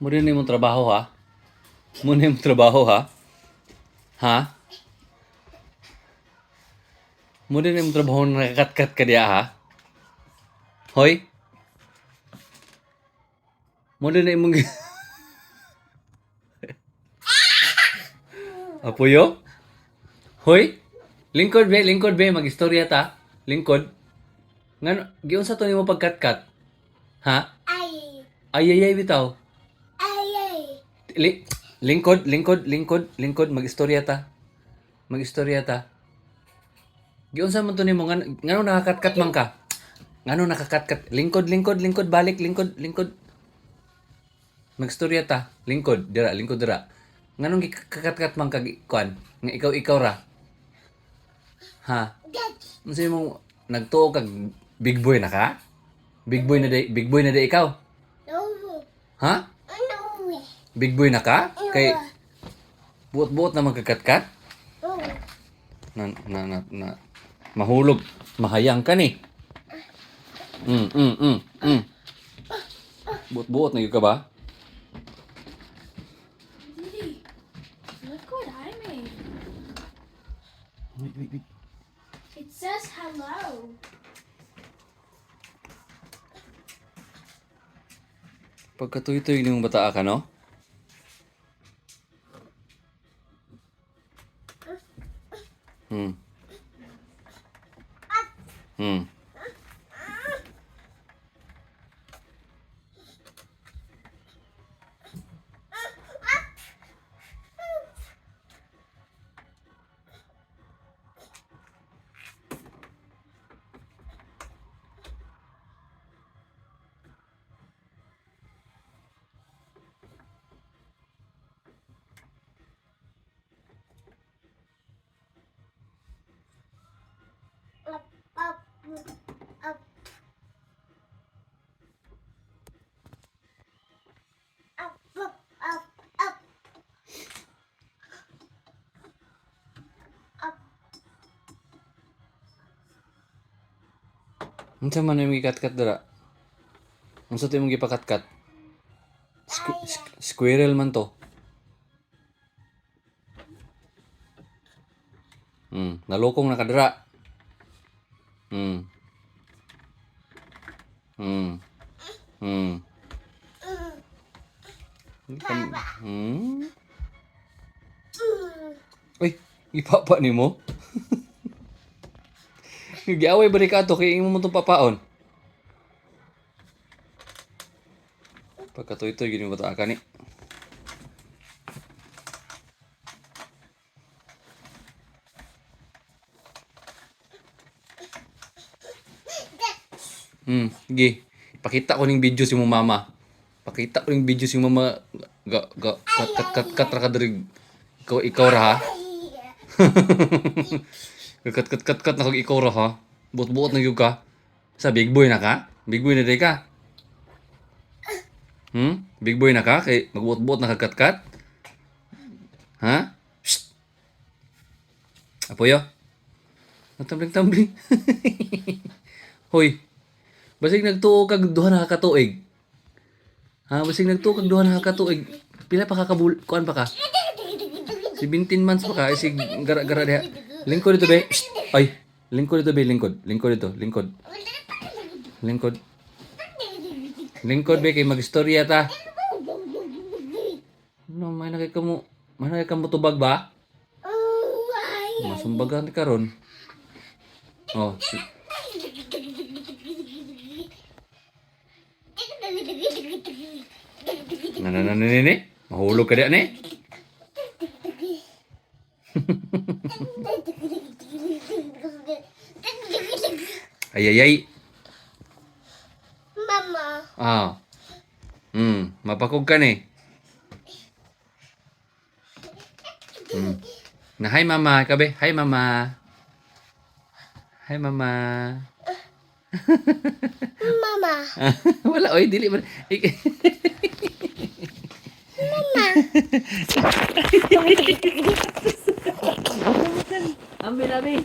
Mao na imong trabaho, ha? Mao na imong trabaho, ha? Ha? Mao na imong trabaho na nakakatkat ka diya, ha? Hoy? Mao na imong. Apuyo? Hoy? Lingkod be, lingkod be, mag-istorya ta. Lingkod. Ngano, giunsa to nimo pagkatkat? Ha? Ay. Ay ay ay bitaw. Ay ay. Lingkod, lingkod, lingkod, lingkod, mag-istorya ta. Mag-istorya ta. Giunsa man to nimo ngano nakakatkat man ka? Ngano nakakatkat? Lingkod, lingkod, lingkod, balik, lingkod, lingkod. Magstorya ta. Lingkod, dira, lingkod dira. Nganong gikakatkat man ka kuan? Nga ikaw ikaw ra. Ha? Unsa imong nagtuo kag big boy na ka? Big boy na day, big boy na day ikaw. No. Ha? No. Big boy na ka? Kay buot-buot na magkakatkat? No. Na, na, na, na, mahulog. Mahayang ka ni. Buot-buot na gyud ka ba? Didi, look what I made. Wait, wait, wait. It says hello. Pagkatuy-tuy nimong bataa ka, no? Up, up, up. Up, up, up, up. Up. Unsa man imong gikatkat dira? Unsa to imong gipakatkat? Squirrel man to. Nalukong na kadira. Uy, gipapa nimo? Giaway ba ni ka ato kay imo mo tong papaon? Pagkatuy-tuy gini mo ka ni. Gi. Pakita ko ning video si mo mama. Pakita ko ning video si mama ga ga kat kat kat kat ra ka diri. Ikaw ikaw ra ha. Kat kat kat kat na kag ikaw ra ha. Buot-buot na gyud ka. Sa big boy na ka? Big boy na day ka? Big boy na ka kay magbuot-buot na kag kat kat? Ha? Shh. Apoyo. Natambling-tambling. Hoy. Basig nagtuo kag duha na ka tuig. Ha, basig nagtuo kag duha na ka tuig. Pila pa ka kabul kuan pa ka? 17 months pa ka isig gara-gara diha. Lingkod dito be. Shh. Ay, lingkod dito be, lingkod. Lingkod dito, lingkod. Lingkod. Lingkod be kay magistorya ta. No, may nakay kamo, may nakay kamo tubag ba? Masumbagan ti karon. Oh, na na na na na na. Mahulog ka diha ni. Ay ay ay. Mama. Ah. Mapakog ka ni. Na hi mama, kabe. Hi mama. Hi mama. Mama. Wala oy, dili man. Mama. Ambil abi.